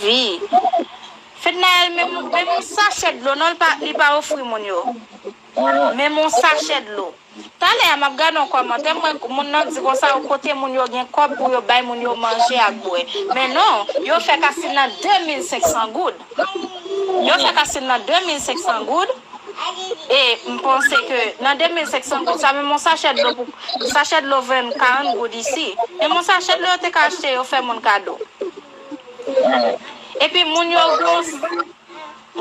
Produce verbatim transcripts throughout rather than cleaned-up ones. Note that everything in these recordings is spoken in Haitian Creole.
vi. Fednaelle, menm, menm yon sachè dlo, non, li pa, li pa ofri moun yo. Menm yon sachè dlo. Talè a, m ap gade yon kòmantè, m wè moun nan di konsa, kote moun yo gen kòb pou yo bay moun yo manje ak bwè. Men non, yo fè kastin nan de mil senk san goud. Yo fè kastin nan de mil senk san goud. E m panse ke nan de mil senk san goud, sa menm yon sachè dlo pou, sachè dlo vann karant goud isi. Menm yon sachè dlo yo te ka achte, yo fè moun kado. Epi moun yo gwo,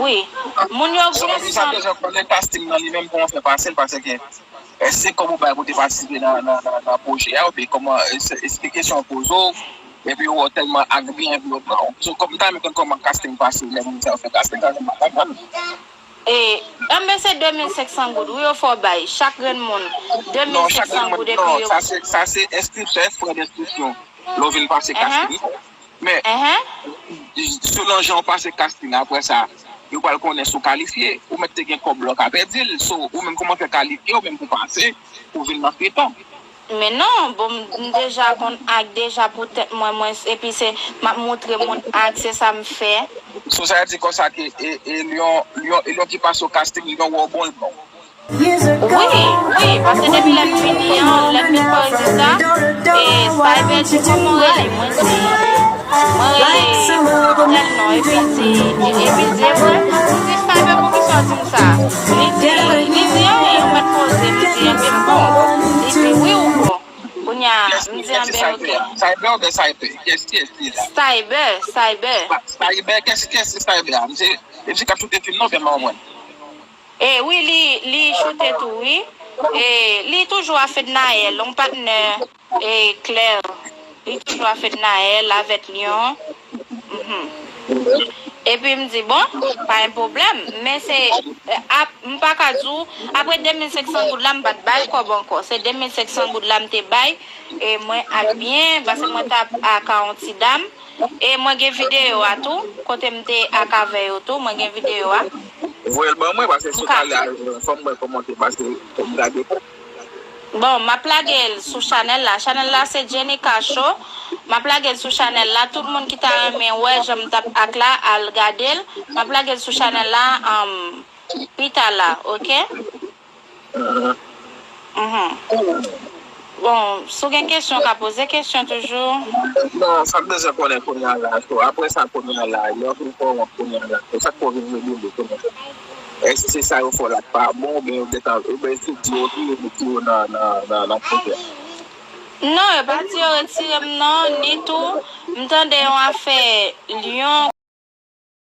wi, moun yo gwo san. Sa bezwen konnen casting nan li menm kòman fè pase l, paske èske kòb ou bay pou te patisipe nan, nan, nan, nan pwojè a, oubyen kòman, èske, èske kesyon poze w, epi ou wè tèlman ak byen envlòp nan. So, kòm m ta renmen konn kòman casting pase, lè moun sa yo fè casting, sa se pa konprann. E, enben se de mil senk san goud, wi, yo fè w bay, chak grenn moun, de mil senk san goud, epi yo. Non, chak grenn moun, non, sa se, sa se enskripsyon, e frè d'enskripsyon. Lè w vin pase casting. Men, selon jan w pase casting, apre sa, yo pral konnen si w kalifye. Ou mèt te gen kòb la, w ka pèdi l. So, ou menm kòman fè kalifye, ou menm pou pase, pou vin nan feyton. Men non, bon, m, m deja konn ak deja pou tèt mwen, mwen, epi se, m ap moutre moun ak, se sa m fè. So, sa vle di konsa ke, e, e, lyon, lyon, e lyon ki pase w casting, lyon wè w bon, l bon. Wi, wi, paske depi lè m vini an, lè m vin fè rezilta, e, Cyber di kòman w rele, mwen di, mwen rele tèl non, epi l di, epi l di, e mwen, m di, Cyber, poukisa w di m sa? Li di, li di, anyen, yo mèt poze, m di, enben m bon. Li di, wi, ou bon. Kounye a, m di, enben, oke. Cyber oubyen Cyber? Kiyès, kiyès ki la? Cyber, Cyber. Cyber, kiyès, kiyès se Cyber a? M se, m se k ap choute fim nan, oubyen m pa konprann? E wi, li, li choute tou, wi. E li toujou a Fednaelle, yon patnè, e Claire. Li toujou a Fednaelle avèk Lyon. Mhm. Epi m di, bon, pa gen pwoblèm. Men se, e, ap, m pa ka di w, apre de mil senk san goud la, m pa t bay kòb ankò. Se de mil senk san goud la m te bay. E mwen ak byen, paske mwen t ap ak yon ti dam. E mwen gen videyo a tou, kote m te ak avè yo tou, mwen gen videyo a. Voye l ban mwen, paske sou talè a, fò m wè kòman te pase, fò m gade. Bon, m ap lage l sou chanèl la. Chanèl la se Jenica Show. M ap lage l sou chanèl la. Tout moun ki ta renmen wè jan m t ap ak la, al gade l. M ap lage l sou chanèl la, um, pita la, oke? Mhm. Bon, si w gen kesyon, w ka poze kesyon toujou. Non, sa m bezwen konnen kounye a la, so, apre sa kounye a la, lè w fin fè wont kounye a la, so, sa k fè w vin rebele kounye a la? Èske se sa yo fè w la k pa bon, oubyen yo gentan, oubyen se di yo ki retire w nan, nan, nan, nan pwojè? Non, yo pa di yo retire m non, ni tou, m tande yon afè Lyon